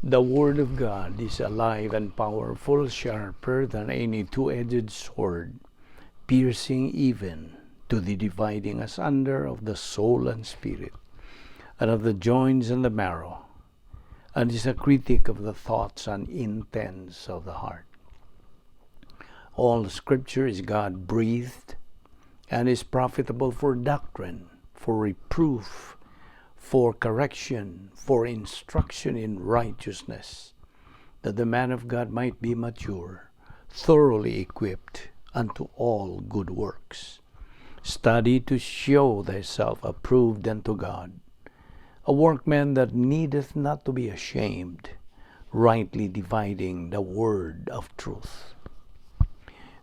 The Word of God is alive and powerful, sharper than any two-edged sword, piercing even to the dividing asunder of the soul and spirit, and of the joints and the marrow, and is a critic of the thoughts and intents of the heart. All Scripture is God breathed and is profitable for doctrine, for reproof, for correction, for instruction in righteousness, that the man of God might be mature, thoroughly equipped unto all good works. Study to show thyself approved unto God, a workman that needeth not to be ashamed, rightly dividing the word of truth.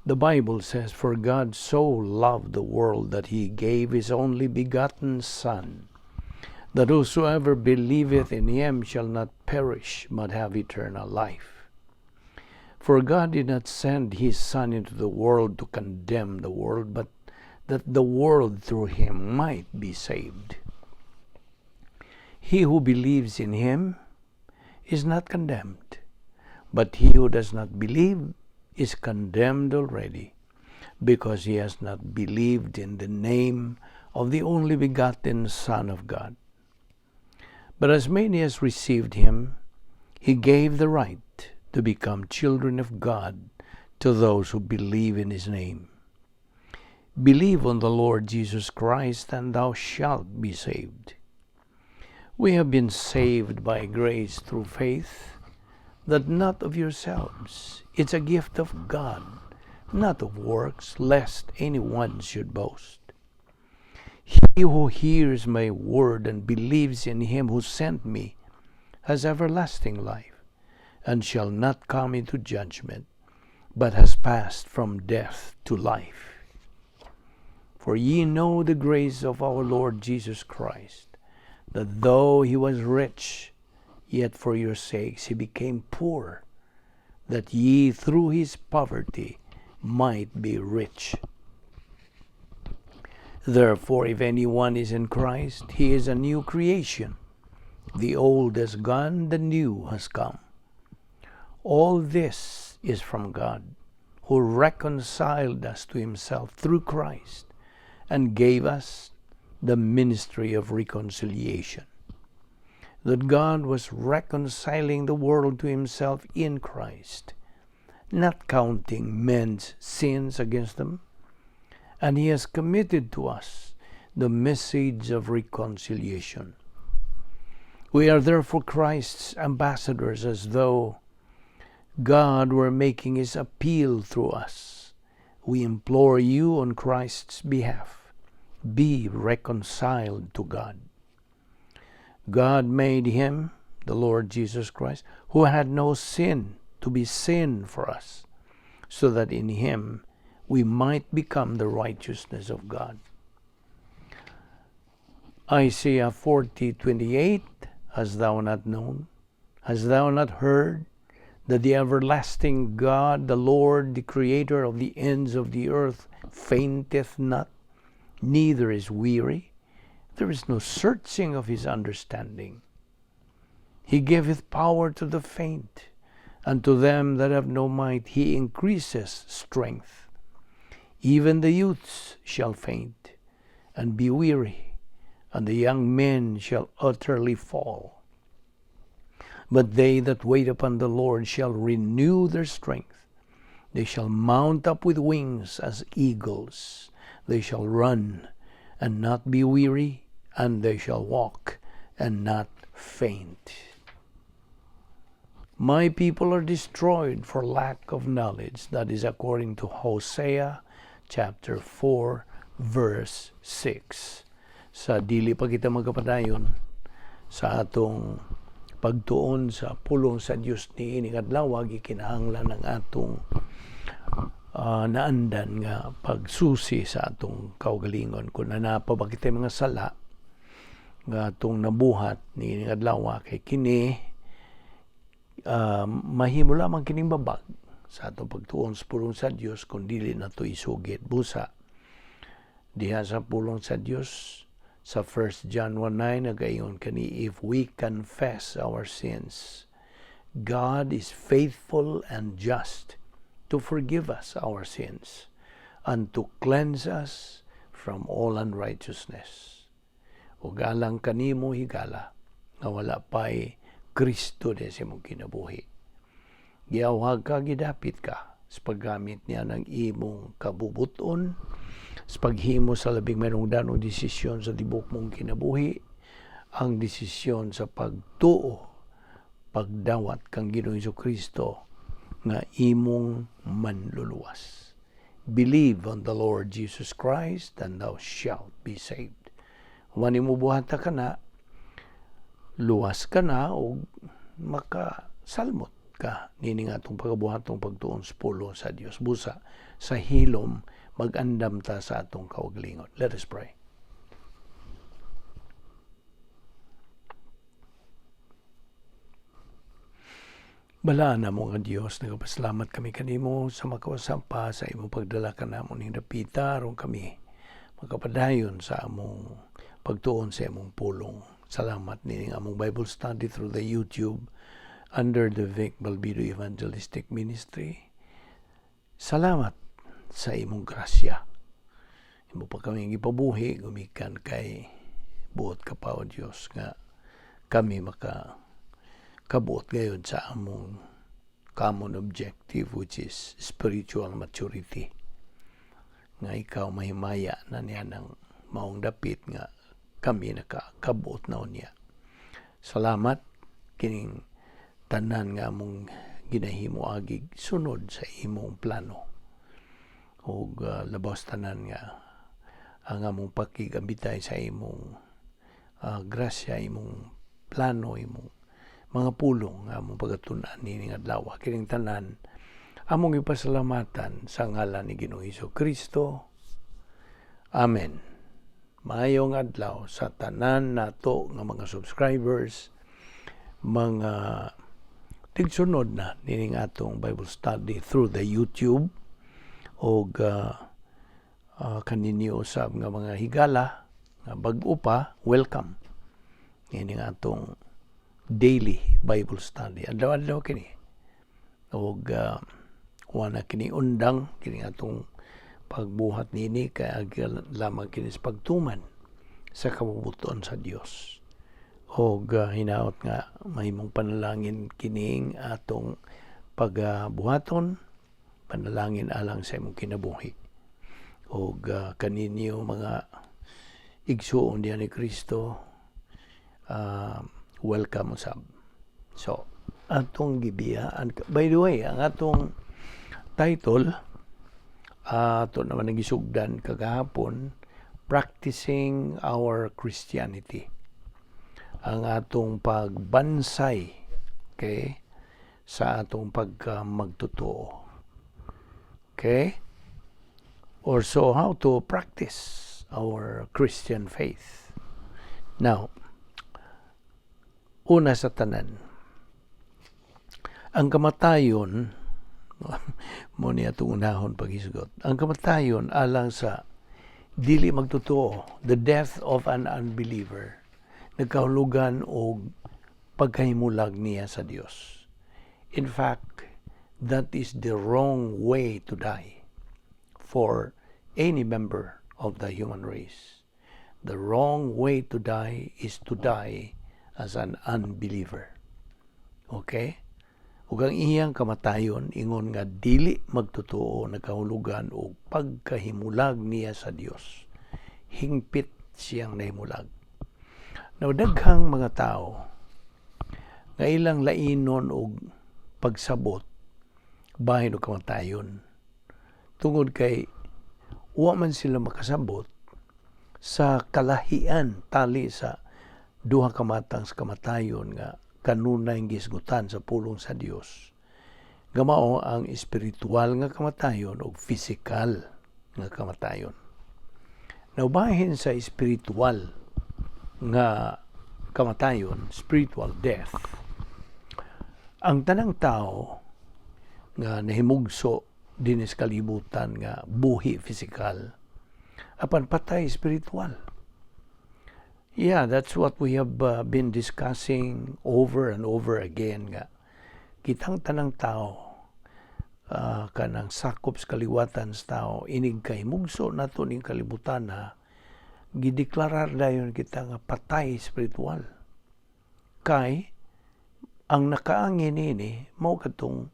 The Bible says, "For God so loved the world that he gave his only begotten Son, that whosoever believeth in him shall not perish, but have eternal life." For God did not send his Son into the world to condemn the world, but that the world through him might be saved. He who believes in him is not condemned, but he who does not believe is condemned already, because he has not believed in the name of the only begotten Son of God. But as many as received him, he gave the right to become children of God, to those who believe in his name. Believe on the Lord Jesus Christ, and thou shalt be saved. We have been saved by grace through faith, that not of yourselves. It's a gift of God, not of works, lest anyone should boast. He who hears my word and believes in him who sent me has everlasting life, and shall not come into judgment, but has passed from death to life. For ye know the grace of our Lord Jesus Christ, that though he was rich, yet for your sakes he became poor, that ye through his poverty might be rich. Therefore, if anyone is in Christ, he is a new creation. The old has gone, the new has come. All this is from God, who reconciled us to himself through Christ and gave us the ministry of reconciliation. That God was reconciling the world to himself in Christ, not counting men's sins against them. And he has committed to us the message of reconciliation. We are therefore Christ's ambassadors, as though God were making his appeal through us. We implore you on Christ's behalf, be reconciled to God. God made him, the Lord Jesus Christ, who had no sin, to be sin for us, so that in him we might become the righteousness of God. Isaiah 40:28. Hast thou not known? Hast thou not heard that the everlasting God, the Lord, the creator of the ends of the earth, fainteth not, neither is weary? There is no searching of his understanding. He giveth power to the faint, and to them that have no might he increaseth strength. Even the youths shall faint and be weary, and the young men shall utterly fall. But they that wait upon the Lord shall renew their strength. They shall mount up with wings as eagles. They shall run and not be weary, and they shall walk and not faint. My people are destroyed for lack of knowledge. That is according to Hosea chapter 4 verse 6. Sa dili pa kita magkapadayon sa atong pagtuon sa pulong sa Dios niining adlaw, gikinahanglan ang atong naandan nga pagsusi sa atong kaugalingon kung naa pa ba kita mga sala nga atong nabuhat niining adlaw, kay kini mahimo lamang kining babag sa atong pagtuon sa pulong sa Dios kung dili nato isugid. Busa diha sa pulong sa Dios sa 1 John 1:9 nagaingon kani, "If we confess our sins, God is faithful and just to forgive us our sins and to cleanse us from all unrighteousness. Ug alang kanimo, higala, nga wala pa'y Kristo de sa imong kinabuhi, giawhag ka, gidapit ka sa paggamit niya ng imong kabubuton sa paghimo sa labing mahinungdanong desisyon sa tibok mong kinabuhi, ang desisyon sa pagtuo, pagdawat kang Ginoong Kristo nga imong manluluwas. Believe on the Lord Jesus Christ and thou shalt be saved. Human mo buhata ka na, luwas ka na o makasalmot ka nini nga atong pagabuhatong pagtuon sa pulong sa Dios. Busa sa hilom mag-andam ta sa atong kaugalingon. Let us pray. Balaan namo nga Dios, nagapasalamat kami kanimo sa makawasampa sa imong pagdala kanamo ning dapita aron kami makapadayon sa among pagtuon sa imong pulong. Salamat nining among Bible study through the YouTube under the Vic Balbido Evangelistic Ministry. Salamat sa imong grasya. Imo pa kami gipabuhi gumikan kay buot ka pa, o Dios, nga kami maka kabuot gayud sa among common objective, which is spiritual maturity, nga ikaw mahimaya na niya ng maong dapit nga kami nakakabuot na niya. Salamat kining tanan nga among ginahimo agig sunod sa imong plano ug labaw tanan nga ang among pakigambitay sa imong grasya, imong plano, imong mga pulong nga among pagatun-an nining adlaw. Kining tanan among ipasalamatan sa ngalan ni Ginoong Hesus Kristo. Amen. Maayong adlaw sa tanan nato nga mga subscribers, mga tigsunod na nining atong Bible study through the YouTube og kaninyo usab nga mga higala nga bag-o pa, welcome nining atong daily Bible study. Adlaw-adlaw kini. Og wala kini undang kini atong pagbuhat nini kay agi lamang kini sa pagtuman sa kabubuton sa Dios. Og hinaot nga mahimong panalangin kining atong pagbuhaton, panalangin alang sa imong kinabuhi. Og kaninyo mga igsuon diha ni Kristo, welcome usab. So, atong gibiyaan. By the way, ang atong title, ato naman nagisugdan kagahapon, Practicing Our Christianity. Ang atong pagbansay, okay, sa atong pagmagtotoo. Okay? Or so, how to practice our Christian faith. Now, una sa tanan, ang kamatayon, mo niya itong unahon paghisgot, ang kamatayon alang sa dili magtotoo, the death of an unbeliever, nagkahulugan og pagkahimulag niya sa Dios. In fact, that is the wrong way to die for any member of the human race. The wrong way to die is to die as an unbeliever. Okay? Ug ang iyang kamatayon ingon nga dili magtotoo nagkahulugan og pagkahimulag niya sa Dios. Hingpit siyang nahimulag. Now, daghang mga tao nga ilang lainon og pagsabot bahin og kamatayon tungod kay wa man sila makasabot sa kalahian tali sa duha ka matang sa kamatayon nga kanunay gisgutan sa pulong sa Dios. Nga mao ang espiritual nga kamatayon o physical nga kamatayon. Now, bahin sa espiritual nga kamatayon, spiritual death, ang tanang tao nga nahimugso dinis kalibutan nga buhi physical, apan patay spiritual. Yeah, that's what we have been discussing over and over again nga. Kitang tanang tao, kanang sakop sa kaliwatan sa tao, inig kahimugso nato ning kalibutan na gideklarar dayon kita nga patay espiritual. Kay ang nakaangin nini mao katong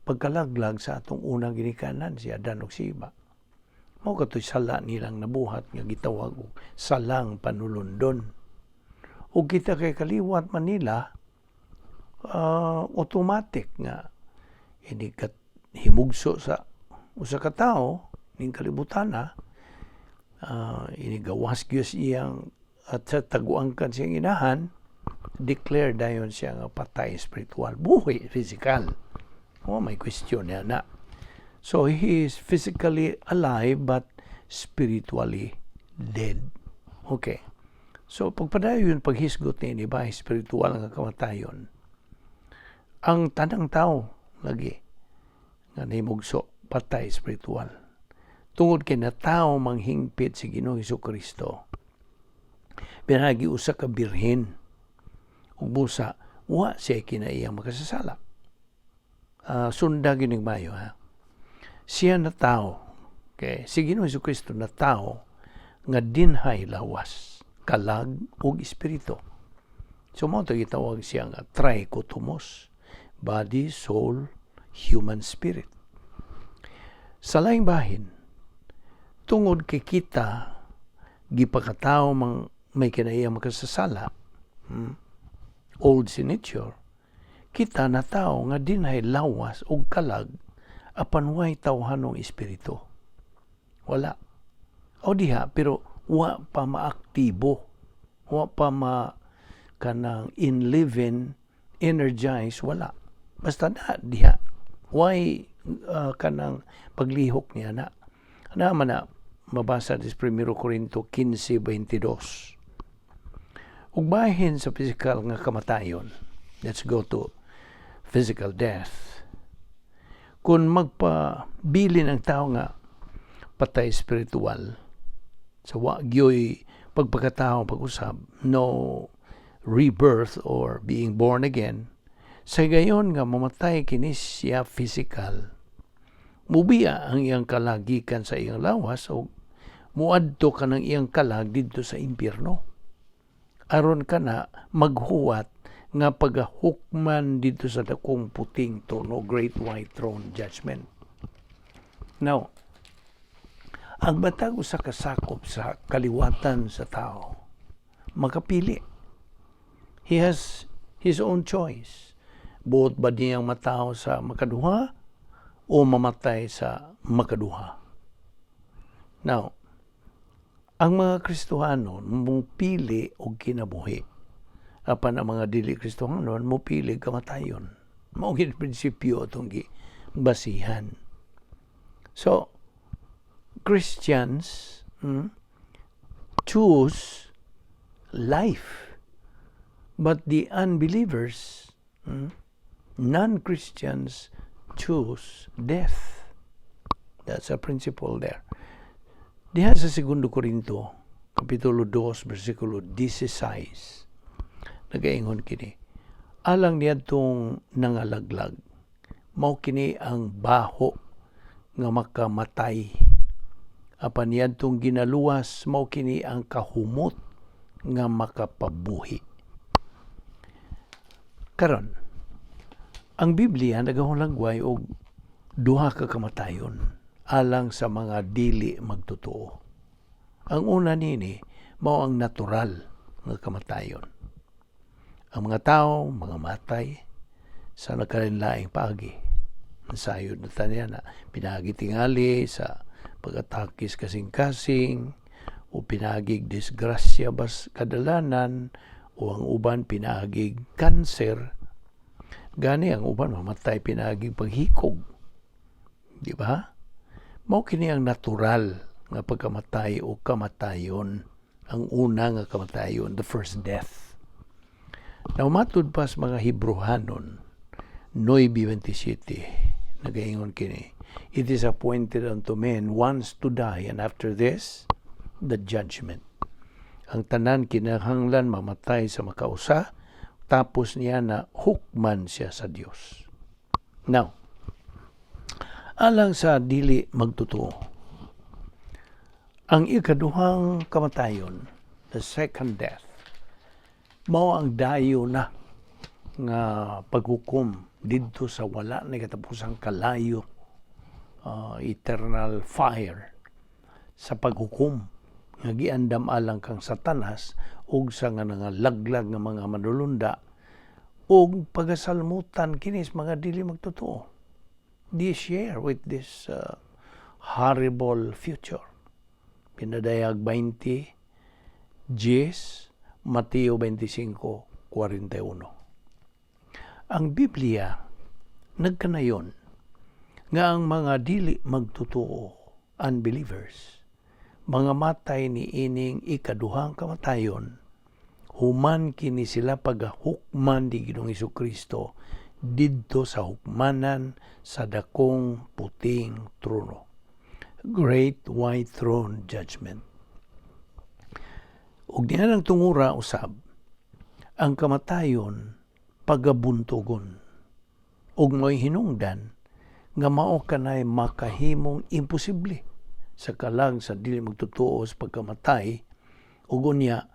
pagkalaglag sa atong unang ginikanan, si Adan ug si Eva. Mao katoy sala nilang nabuhat nga gitawag og salang panulundon. Ug kita kay kaliwat man nila, automatic nga inig kat himugso sa usa ka tawo ning kalibutan na, inig gawas gyud iyang at sa taguangkan siyang inahan, declare dayon siya nga patay spiritual, buhi physical. Oh, may question niya na. So he is physically alive but spiritually dead. Okay. So pagpadayon paghisgot ni ba spiritual nga kamatayon. Ang tanang tao lagi nga nahimugso patay spiritual. Tungod kay natawo manghingpit si Ginoong Kristo, pinaagi usa ka birhen ug busa wa siya kinaiyang makasasala. Sunda gining mayo ha. Siya na tao. Okay, si Ginoong Kristo na tao nga dinhay lawas, kalag ug espiritu. So mao to gitawag siya nga trichotomos, body, soul, human spirit. Sa laing bahin, tungod kay kita gipakatao mang may kinaiyang makasasala, old sin nature, kita na tao nga dinhay lawas ug kalag apan way tawhanong espiritu. Wala. O diha, pero wa pa maaktibo. Wa pa ma kanang in living, energize, wala. Basta na diha. Why kanang paglihok niya na? Na man na mabasa sa 1 Corinto 15:22. Ug bahin sa physical nga kamatayon, let's go to physical death. Kung magpabilin ang tao nga patay spiritual, sa wa gyoy pagpakatao pag-usab, no rebirth or being born again, sa gayon nga mamatay kini siya physical, mubiya ang iyang kalagikan sa iyang lawas o muadto ka ng iyang kalag didto sa impyerno. Aron ka na maghuwat nga pagahukman didto sa dakong puting trono, great white throne judgment. Now, ang batag usa ka sakop sa kaliwatan sa tao, makapili. He has his own choice. Buot ba niyang matawo sa makaduha o mamatay sa makaduha? Now, ang mga Kristohanon mupili og kinabuhi. Apan ang mga dili Kristohanon mupili kamatayon. Mao gid prinsipyo atong basihan. So, Christians choose life. But the unbelievers, non-Christians, choose death. That's a principle there. Diha sa 2 Corinto, Kapitulo 2, versikulo 16, nagaingon kini, alang niadtong nangalaglag, mao kini ang baho nga makamatay. Apan niadtong ginaluwas, mao kini ang kahumot nga makapabuhi. Karon, ang Biblia nagahulagway og duha ka kamatayon alang sa mga dili magtotoo. Ang una nini mao ang natural nga kamatayon. Ang mga tao mga matay sa nagkalainlaing paagi. Nasayod na taniya na pinaagi tingali sa pag-atake sa kasing-kasing o pinaagig disgrasya bas kadalanan o ang uban pinaagig kanser. Gani ang uban mamatay pinaagig paghikog. Di ba? Mao kini ang natural nga pagkamatay o kamatayon. Ang una nga kamatayon, the first death. Now, matud pa sa mga Hebrehanon, 9:27, nagaingon kini, "It is appointed unto men once to die, and after this, the judgment." Ang tanan kinahanglan mamatay sa makausa, tapos niya na hukman siya sa Dios. Now, alang sa dili magtotoo, ang ikaduhang kamatayon, the second death, mao ang dayo na nga paghukom didto sa wala na katapusang kalayo, eternal fire sa paghukom nga giandam alang kang Satanas ug sa nga nangalaglag nga mga manulunda ug pagasalmutan kinis mga dili magtotoo. They share with this horrible future. Pinadayag 20, 10, Mateo 25:41. Ang Biblia nagkanayon nga ang mga dili magtotoo, unbelievers, mga matay ni ining ikaduhang kamatayon human kini sila pagahukman ni Ginoong Kristo didto sa hukmanan sa dakong puting trono. Great White Throne Judgment. Ug diha ang tungura usab ang kamatayon pagabuntugon ug mo'y hinungdan nga mao kanay makahimong imposible sa kalag sa dili magtotoo sa pagkamatay ug unya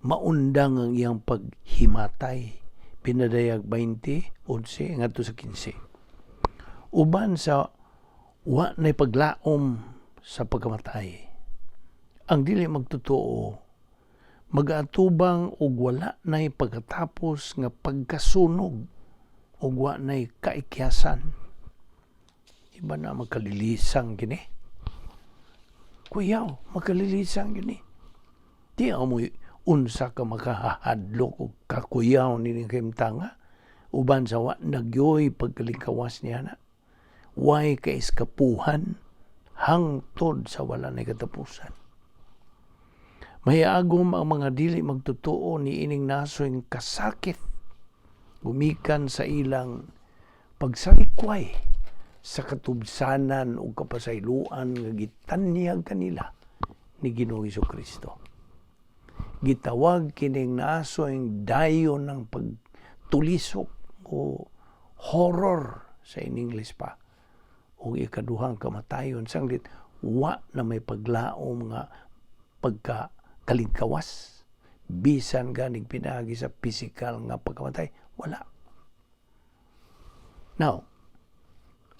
maundang ang iyang paghimatay. Pinadayag 20:11 ngadto sa 15. Uban sa wa nay paglaom sa pagkamatay, ang dili magtotoo magaatubang og wala nay pagkatapos nga pagkasunog ug wa nay kaikyasan. Iba na magkalilisang kini. Kuyaw, magkalilisang kini. Di ako mo unsa ka makahadlok og kakuyaw nining kahimtanga uban sa wa nagyoy pagkalingkawas niya na. Way kaiskapuhan hangtod sa wala nay katapusan. Mahiagom ang mga dili magtotoo ni ining nasoy kasakit gumikan sa ilang pagsalikway sa katubsanan ug kapasayloan nga gitanyag kanila ni Ginoong Kristo. Gitawag kining nasoy dayon ng pagtulisok o horror sa in English pa o ikaduhang kamatayon, sanglit wa na may paglaom nga pagka kalingkawas bisan ganig pinaagi sa physical nga pagkamatay, wala. Now,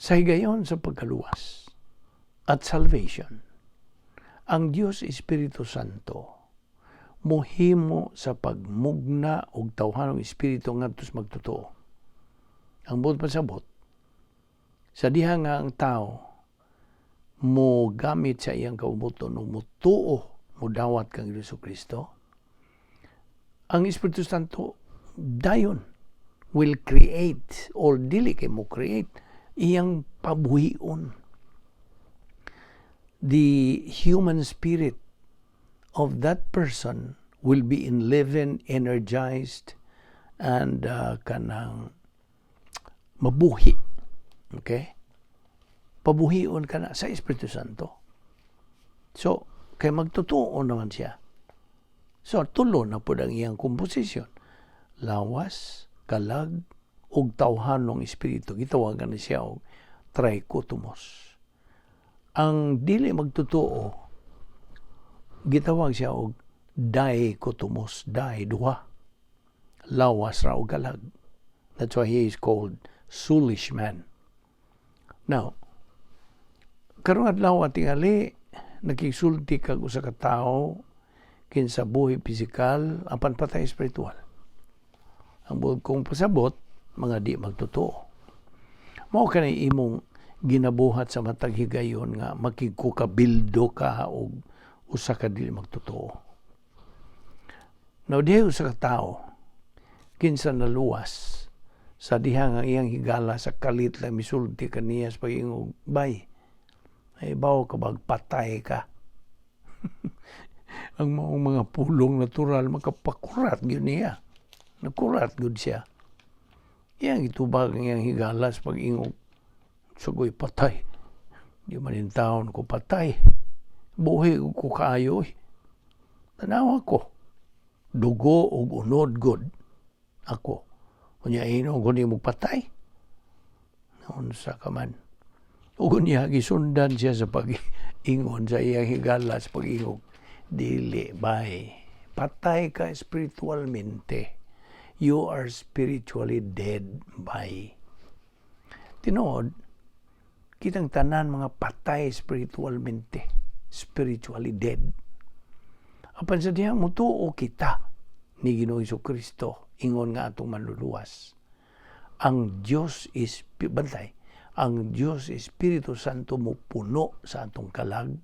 sa higayon sa pagkaluwas at salvation, ang Dios Espiritu Santo mohimo sa pagmugna og tawhanong espiritu ngadto sa magtotoo. Ang buot pasabot, sa diha nga ang tao mo gamit sa iyang kaubuton o mutuo, mudawat kang Hesus Kristo, ang Espiritu Santo dayon will create or dili kay mo create, iyang pabuhion the human spirit of that person will be enlivened, energized, and kanang mabuhi. Okay? Pabuhion ka na sa Espiritu Santo. So, kay magtotoo naman siya. So, tulo na po ang iyang komposisyon. Lawas, kalag, ug tawhanong espiritu. Gitawagan na siya og trichotomos. Ang dili magtotoo, gitawag siya og dichotomos, di, duha. Lawas ra og kalag. That's why he is called soulish man. Now, karong adlaw tingali nakigsulti kag usa ka tawo kinsa buhi pisikal apan patay espiritual. Ang buot kong pasabot, mga di magtotoo. Mao kanay imong ginabuhat sa matag higayon nga makigkukabildo ka og usa ka dili magtotoo. Now, diha usa ka tawo kinsa naluwas sa diha nga iyang higala sa kalit lang misulti kaniya sa pag-ingog, "Bay, ay bawo ka bag patay ka." Ang maong mga pulong natural makapakurat gyud niya. Nakurat gyud siya. Iyang itubag ang iyang higala sa pag-ingog, "Sugoy patay. Di man in taon ko patay. Buhi ko kaayo eh. Tanawa ko. Dugo ug unod gud ako. Unya inog ko nimo patay." Unsa ka man. Ug unya gisundan siya sa pag-ingon sa iyang higala, sa pag-ingog. Dili, bay. Patay ka espiritualmente. You are spiritually dead, bay. Tinuod, kitang tanan mga patay espiritualmente. Spiritually dead. Apan sa dihang mutuo kita ni Ginoong Kristo, ingon nga atong manluluwas, ang Dios is bantay, ang Dios Espiritu Santo mo puno sa atong kalag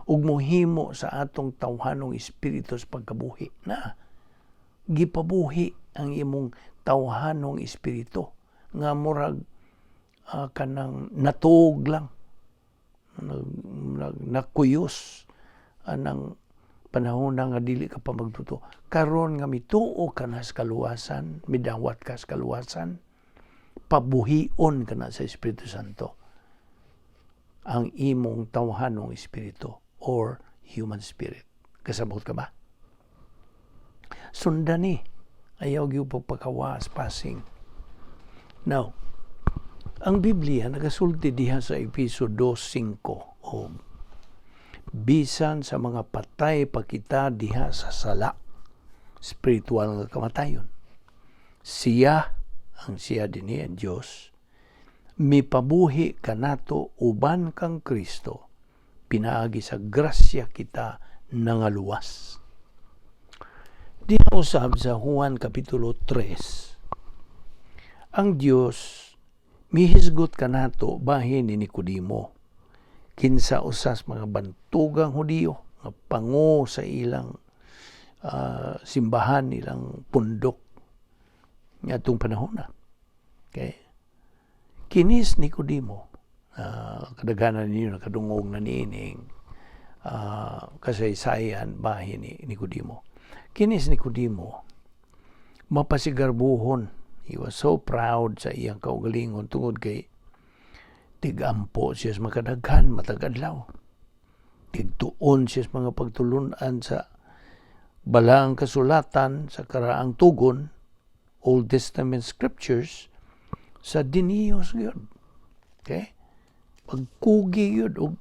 ug mohimo sa atong tawhanong espiritu sa pagkabuhi na gipabuhi ang imong tawhanong espiritu nga murag kanang natuog lang, nag, nakuyos anang panahon na nga dili ka pa magtuto. Karon nga mituo ka na sa kaluwasan, midawat ka sa kaluwasan, pabuhion ka na sa Espiritu Santo ang imong tawhanong espiritu or human spirit. Kasabot ka ba? Sundan ni. Ayaw gyud pagpakawas passing. Now, ang Biblia nagasulti diha sa Efeso 2:5 og bisan sa mga patay pa kita diha sa sala, spiritual nga kamatayon, siya, ang siya dinhi ang Dios, mipabuhi kanato uban kang Kristo, pinaagi sa grasya kita nangaluwas. Diha usab sa Juan Kapitulo 3, ang Dios mihisgot kanato bahin ni Nicodemo, kinsa usas mga bantugang Hudiyo nga pango sa ilang simbahan, ilang pundok ngadtong panahon na. Okay. Kinis Nicodemo, kadaghanan ninyo nakadungog na niining kasaysayan bahin ni Nicodemo. Kinis Nicodemo, mapasigarbuhon. He was so proud sa iyang kaugalingon tungod kay tigampo siya sa makadaghan matag adlaw. Tigtuon siya sa mga pagtulunan sa balaang kasulatan sa karaang tugon, Old Testament scriptures, sa diniyos gyud. Okay? Pagkugi gyud og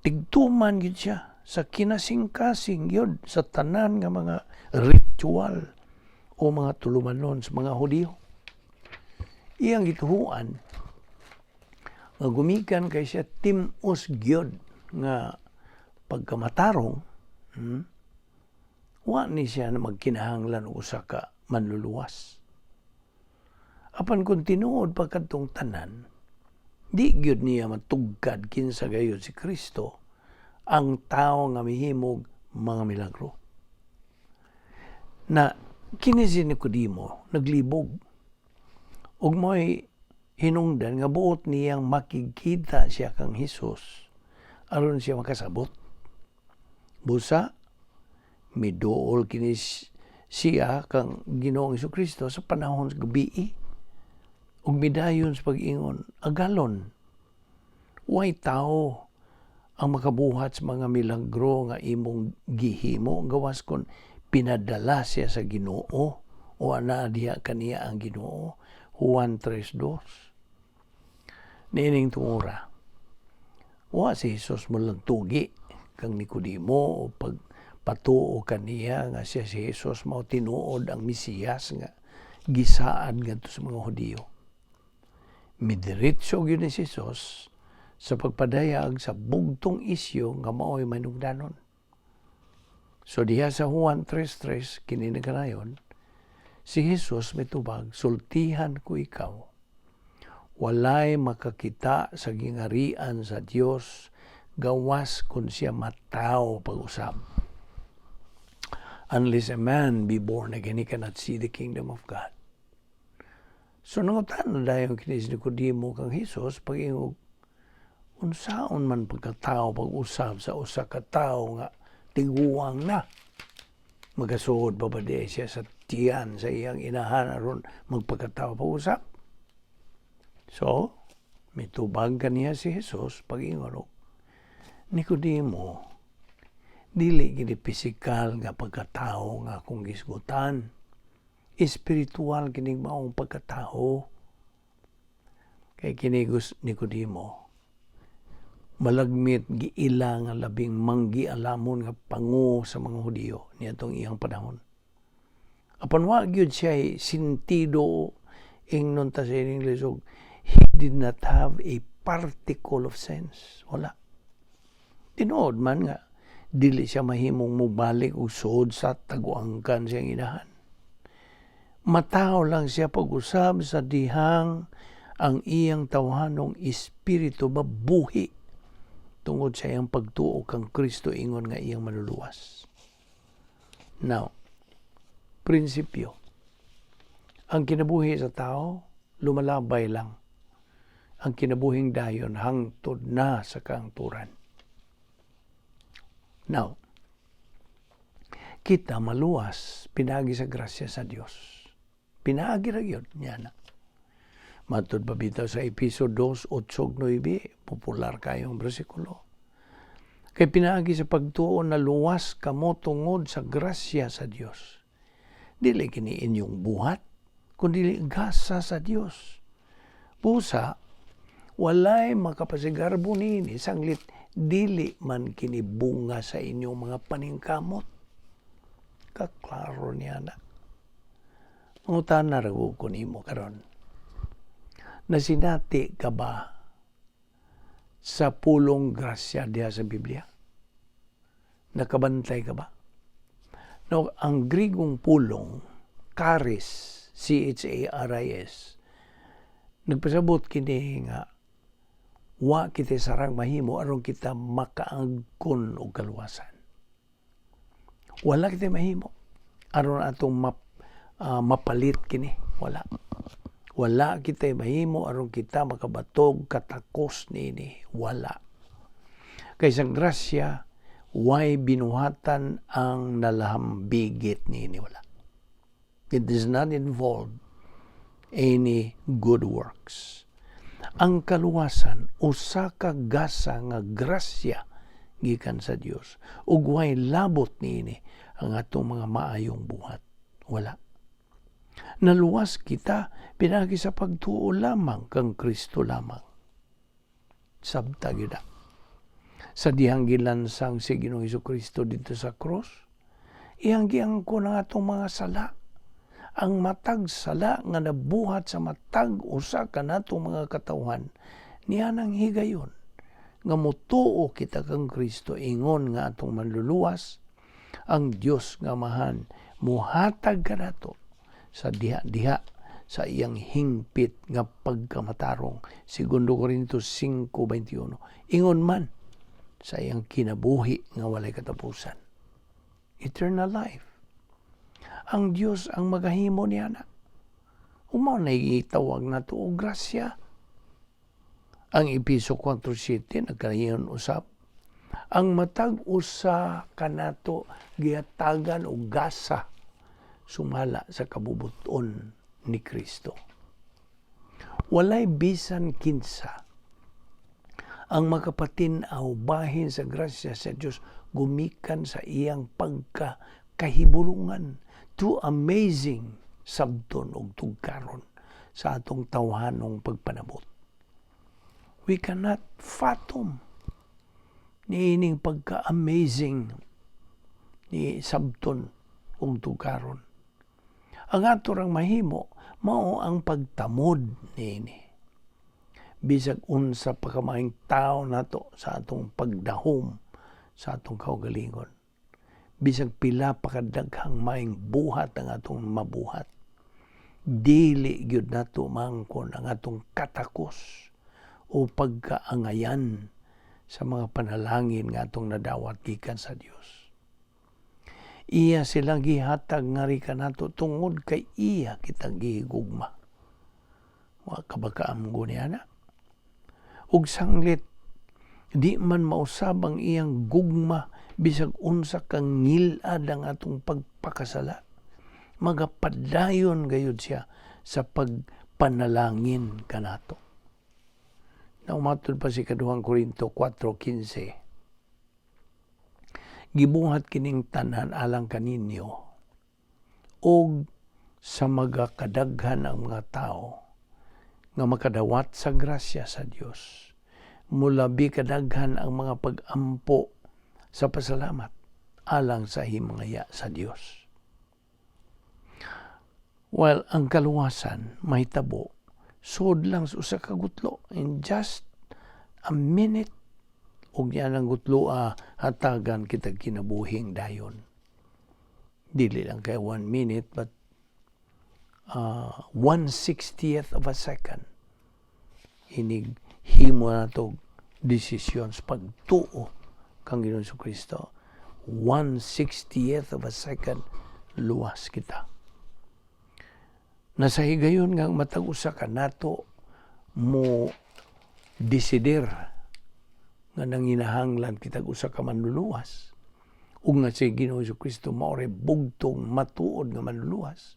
tigtuman gyud siya sa kinasing-kasing gyud sa tanan nga mga ritual o mga tulumanon sa mga Hudiyo. Iyang gituhuan nga gumikan kay siya tim-os gyud nga pagkamatarong, wa ni siya na magkinahanglan og usa ka manluluwas. Apan kung tinuod pa kadtong tanan, di gyud niya matugkad kinsa gayud si Kristo, ang tao nga mihimog mga milagro. Na kini si Nicodemo naglibog ug mo'y hinungdan nga buot niyang makigkita siya kang Hesus aron siya makasabot. Busa miduol kini siya kang Ginoong Kristo sa panahon sa gabii ug midayon sa pag-ingon, "Agalon, way tao ang makabuhat sa mga milagro nga imong gihimo gawas kon pinadala siya sa Ginoo o ana diha kaniya ang Ginoo." Juan 3:2. Niining tungura, wa si Jesus molantugi kang Nicodemo o pagpatuo kaniya nga siya si Jesus mao tinuod ang Mesiyas nga gisaad ngadto sa mga Hudiyo. Midiretso gyud ni si Jesus sa pagpadayag sa bugtong isyu nga mao'y manugdanon. So diha sa Juan 3:3 kini nagkanayon, si Jesus mitubag, "Sultihan ko ikaw, walay makakita sa gingarian sa Dios gawas kung siya matawo pag-usab. Unless a man be born again, he cannot see the kingdom of God." So nangutan na dayon kini si Nicodemo kang Jesus pag-ingog, "Unsaon man pagkatao pag-usab sa usa ka tawo nga tiguang na? Magasuod pa ba di siya sa tiyan sa iyang inahan aron magpagkatao pag-usab?" So, mitubag kaniya si Jesus pag-ingon, "Nicodemo, dili gini pisikal nga pagkatao nga akong gisgutan. Espiritual kining maong pagkatao." Kay kini Nicodemo, malagmit giila nga labing manggialamon nga pangu sa mga Hudiyo niadtong iyang panahon. Apan wa gyud siya sintido, ingnon ta sa English og he did not have a particle of sense. Wala. Tinuod man nga dili siya mahimong mubalik og suod sa taguangkan siyang inahan. Mataw lang siya pag-usab sa dihang ang iyang tawhanong espiritu mabuhi tungod sa iyang pagtuo kang Kristo ingon nga iyang manluluwas. Now, prinsipyo. Ang kinabuhi sa tao, lumalabay lang. Ang kinabuhing dayon hangtod na sa kaangturan. Now, kita maluwas pinaagi sa grasya sa Dios. Pinaagi ra gyud niya na. Matud pa bitaw sa Epeso 2, 8, 9, popular kayong bersikulo. Kay pinaagi sa pagtuo na luwas kamo tungod sa grasya sa Dios. Dili kini inyong buhat, kundi gasa sa Dios. Busa, walay makapasigarbo niini sanglit dili man kini bunga sa inyong mga paningkamot. Kaklaro niya na. Mangutana ra ko nimo karon. Nasinati ka ba sa pulong grasya diha sa Biblia? Nakabantay ka ba? No, ang Grigong pulong, charis, charis, nagpasabot kini nga wa kita sarang mahimo aron kita makaangkon og kaluwasan. Wala kita mahimo aron atong mapalit kini. Wala. Wala kita mahimo aron kita makabatog katakos niini. Wala. Kay sa grasya, way binuhatan ang nalahambigit niini. Wala. It does not involve any good works. Ang kaluwasan usa ka gasa nga grasya gikan sa Dios ug way labot niini ang atong mga maayong buhat. Wala. Naluwas kita pinaagi sa pagtuo lamang kang Kristo lamang. Sabta gyud na. Sa dihang gilansang si Ginoong Kristo didto sa cross, iyang giangkon ang atong mga sala. Ang matag sala nga nabuhat sa matag usa kanatong mga katawhan niya nang higayon nga mutuo kita kang Kristo ingon nga atong manluluwas, ang Dios nga Amahan muhatag kanato sa diha-diha sa iyang hingpit nga pagkamatarong, Segundo Corinto 5:21, ingon man sa iyang kinabuhi nga walay katapusan, eternal life. Ang Dios ang magahimo niya na. Mao na gitawag nato og grasya. Ang Epeso 4:7 nagkanayon usab. Ang matag usa kanato gihatagan og gasa sumala sa kabubuton ni Kristo. Walay bisan kinsa ang makapatin-aw bahin sa grasya sa Dios gumikan sa iyang pagka kahibulungan. Too amazing sabton og tugkaron sa atong tawhanong pagpanabot. We cannot fathom niining pagka-amazing ni sabton ug tugkaron. Ang ato rang mahimo mao ang pagtamod niini. Bisag unsa pa ka maayong tao nato sa atong pagdahom sa atong kaugalingon. Bisag pila pa kadaghang maayong buhat ang atong mabuhat. Dili gyud nato maangkon ang atong katakos o pagkaangayan sa mga panalangin nga atong nadawat gikan sa Dios. Iya silang gihatag ngari kanato tungod kay iya kitang gihigugma. Wa ka ba kaamgo niya na? Ug sanglit di man mausab ang iyang gugma bisag unsa ka ngilad ang atong pagpakasala. Magapadayon gayud siya sa pagpanalangin kanato. Naumatod pa si Kaduhang Korinto 4:15. Gibuhat kining tanan alang kaninyo og sa magakadaghan ang mga tao Nga makadawat sa grasya sa Dios, mulabi kadaghan ang mga pag-ampo sa pasalamat alang sa himangaya sa Dios. While ang kaluwasan mahitabo sud lang sa usa ka gutlo, in just a minute, ug yan ang gutlo hatagan kita kinabuhing dayon. Dili lang kay 1 minute but 1/60th of a second. Inig himo na to desisyon sa pagtuo kang Ginoong Kristo, 1/60th of a second, luwas kita. Nasa higayon nga ang matag usa ka nato mo desidir nga nanginahanglan kitag usa ka manluluwas ug nga si Ginoong Kristo mao ray bugtong matuod nga manluluwas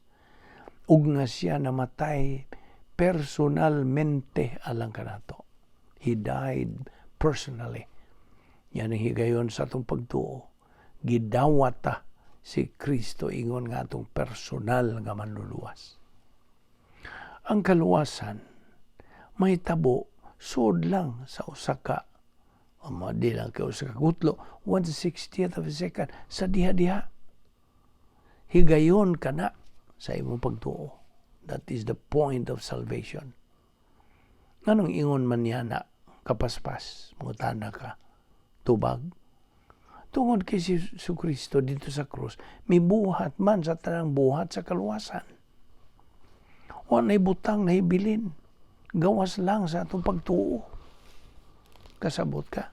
ug nga siya namatay personalmente alang kanato. He died personally. Yan ang higayon sa atong pagtuo. Gidawat ta si Kristo ingon nga atong personal nga manluluwas. Ang kaluwasan mahitabo sud lang sa usa ka, di lang kay usa ka gutlo, 1/60th of a second, sa diha-diha. Higayon ka na sa imong pagtuo. That is the point of salvation. Nganong ingon man niya na kapaspas, mangutana ka, tubag? Tungod kay si Kristo dito sa krus, mibuhat man sa tanang buhat sa kaluwasan. Wa nay butang na hibilin. Gawas lang sa atong pagtuo. Kasabot ka?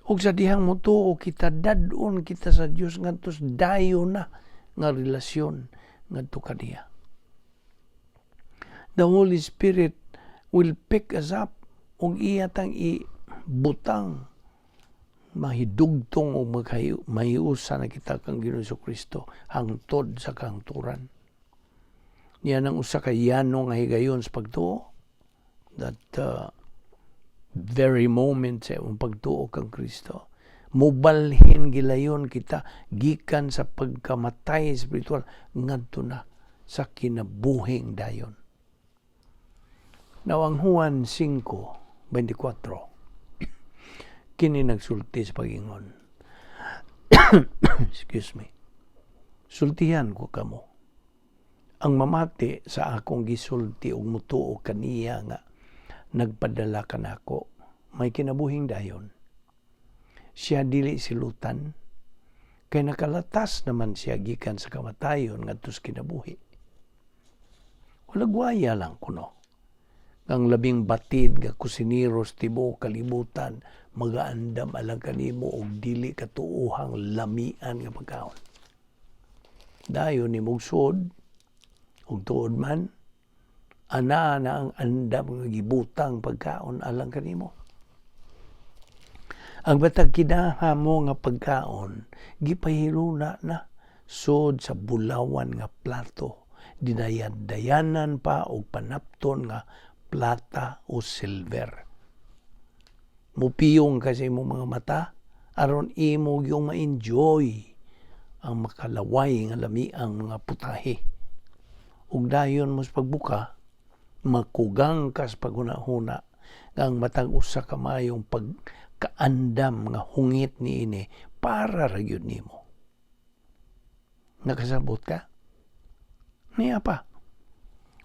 Ug sa dihang mutuo kita, dad-on kita sa Dios ngadto dayon na nga relasyon ngadto kaniya. The Holy Spirit will pick us up ug iya tang ibutang mahidugtong o mahiusa na kita kang Ginoong Kristo hangtod sa kahangturan. Niya ang usa ka yano nga higayon sa pagtuo, that very moment sa imong pagtuo kang Kristo, mubalhin gilayon kita gikan sa pagkamatay spiritual ngadto na sa kinabuhing dayon. Now, ang Juan 5:24 kini nagsulti sa pagingon. Excuse me. "Sultihan ko kamo. Ang mamati sa akong gisulti ug mutuo kaniya nga nagpadala kanako, may kinabuhing dayon. Siya dili silutan kay nakalatas naman siya gikan sa kamatayon ngadto sa kinabuhi." Walagwaya lang kuno. Ang labing batid nga kusinero sa tibuok kalibutan magaandam alang kanimo og dili katuohang lamian nga pagkaon. Dayon nimog sud ug tuod man ana na ang andam nga gibutang pagkaon alang kanimo. Ang matag kinaha mo nga pagkaon gipahiluna na sud sa bulawan nga plato, dinayan-dayanan pa og panapton nga plata o silver. Mupiyong ka sa imong mga mata aron imo yung ma-enjoy ang makalaway nga lamiang mga putahe. Ug dayon mo sa pagbuka, makugang ka sa paghuna-huna nga ang matag usa ka maayong pagkaandam nga hungit niini para ra gyud nimo. Nakasabot ka? Niya pa.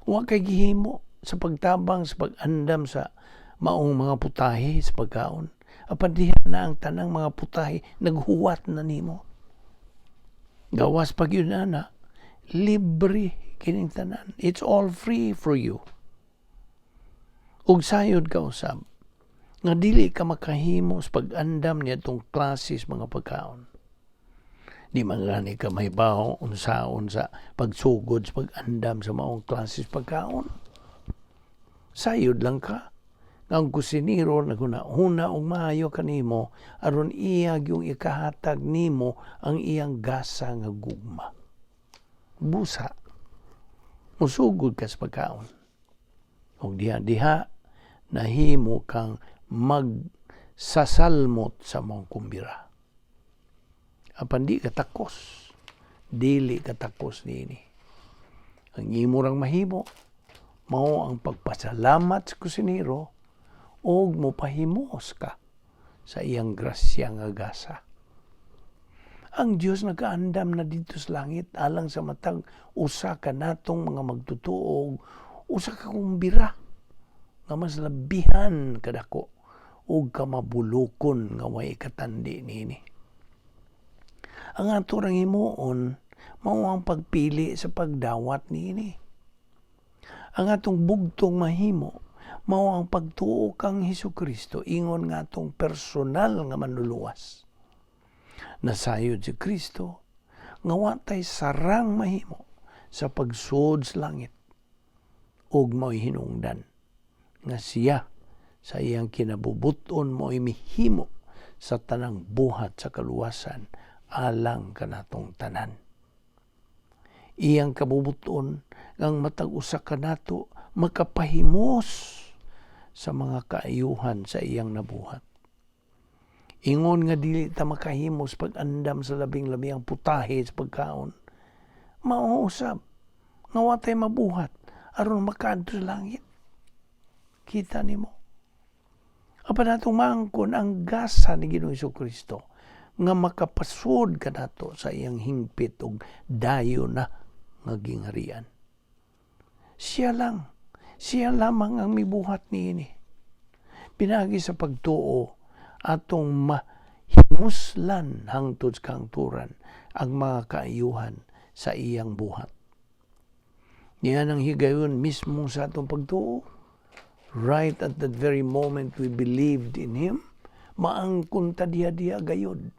Wa kay gihimo sa pagtabang sa pag-andam sa maong mga putahe sa pagkaon. Apan diha na ang tanang mga putahe naghuwat na nimo. Gawas pag yun na, libre kining tanan. It's all free for you. Ug sayod ka usab nga dili ka makahimo sa pag-andam niadtong klase sa mga pagkaon. Di man gani ka mahibaw unsaon sa pagsugod sa pag-andam sa maong klase sa pagkaon. Sayod lang ka nga ang kusinero naghuna-huna og maayo kanimo aron iya yung ikahatag nimo ang iyang gasa nga gugma. Busa, musugod ka sa pagkaon. Ug diha-diha nahimo kang magsasalmot sa mong kumbira. Apan di ka takos. Dili ka takos niini. Ang imo rang mahimo, Mao ang pagpasalamat sa kusinero og mopahimos ka sa iyang grasya nga gasa. Ang Dios nagaandam na didto sa langit alang sa matag usa ka natong mga magtutuo, usa ka kumbira nga mas labihan kadako ug kamabulokon nga way katandi niini. Ang ato rang himuon mao ang pagpili sa pagdawat niini. Ang atong bugtong mahimo mao ang pagtuo kang Hesus Kristo ingon nga atong personal nga Manluluwas. Nasayod si Kristo nga wa tay sarang mahimo sa pagsuod sa langit ug mao'y hinungdan nga siya sa iyang kinabubuton mo'y mihimo sa tanang buhat sa kaluwasan alang kanatong tanan. Iyang kabubuton ngang matag usa kanato makapahimos sa mga kaayuhan sa iyang nabuhat. Ingon nga dili ta makahimos pag-andam sa labing lamiang putahe sa pagkaon, mao usab nga wa tay mabuhat aron makaadto sa langit. Kita nimo. Apan atong maangkon ang gasa ni Ginoong Kristo nga makapasud kanato sa iyang hingpit og dayon na nga gingharian. Siya lang, siya lamang ang mibuhat niini. Pinaagi sa pagtuo, atong mahimuslan hangtod sa kahangturan ang mga kaayuhan sa iyang buhat. Niya ang higayon mismo sa atong pagtuo. Right at that very moment we believed in Him, maangkon ta diha-diha gayod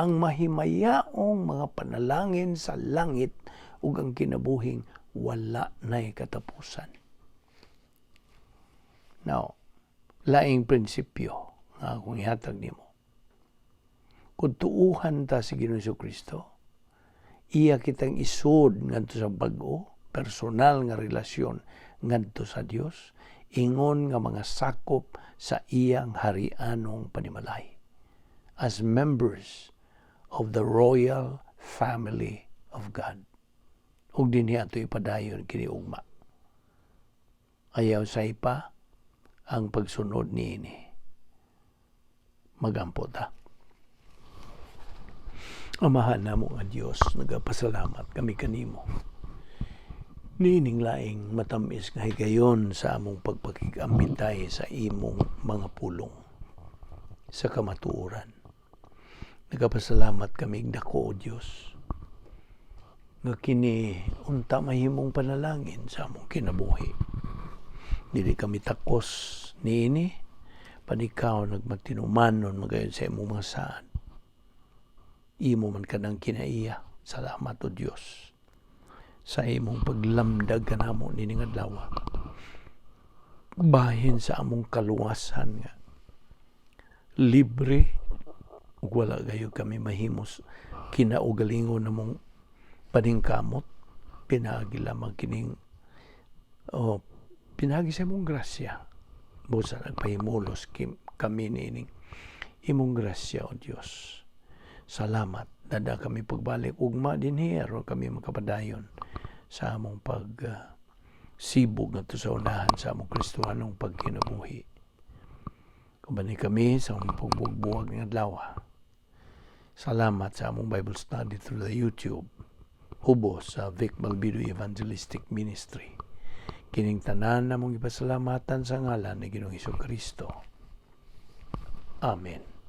ang mahimayaong mga panalangin sa langit ug ang kinabuhing wala na'y katapusan. Now, laing prinsipyo nga akong ihatag nimo. Kung tuuhan ta si Ginoong Kristo, iya kitang isod ngadto sa bag-o, personal nga relasyon ngadto sa Dios, ingon nga mga sakop sa iyang harianong panimalay, as members of the royal family of God. Ug dinhi ato ipadayon kini ugma. Ayaw sa ipa ang pagsunod niini. Magampo ta. Amahan namo nga Dios, nagapasalamat kami kanimo niining laing matamis nga higayon sa among pagpakig-ambitay sa imong mga pulong sa kamatuoran. Nagapasalamat kami dako, O Dios, nga kini unta mahimong panalangin sa among kinabuhi. Dili kami takos niini, pan ikaw nagmatinumanon magayon sa imong mga saad. Imo man kanang kinaiya. Salamat, O Dios, sa imong paglamdag kanamo nining adlaw. Bahin sa among kaluwasan nga libre ug wala gayo kami mahimos kinaugalingon namong paningkamot, pinaagi lamang kining, oh, pinaagi sa imong grasya. Busa nagpahimulos kami niining imong grasya, O Dios. Salamat. Dada kami pagbalik ugma dinhi aron kami makapadayon sa among pag sibog ngadto sa unahan sa among Kristohanong pagkinabuhi. Ubani kami sa among pagbuwag ng adlaw. Salamat sa among Bible study through the YouTube. Ubos sa Vic Balbido Evangelistic Ministry. Kining tanan namong ipasalamatan sa ngalan ni Ginoong Kristo. Amen.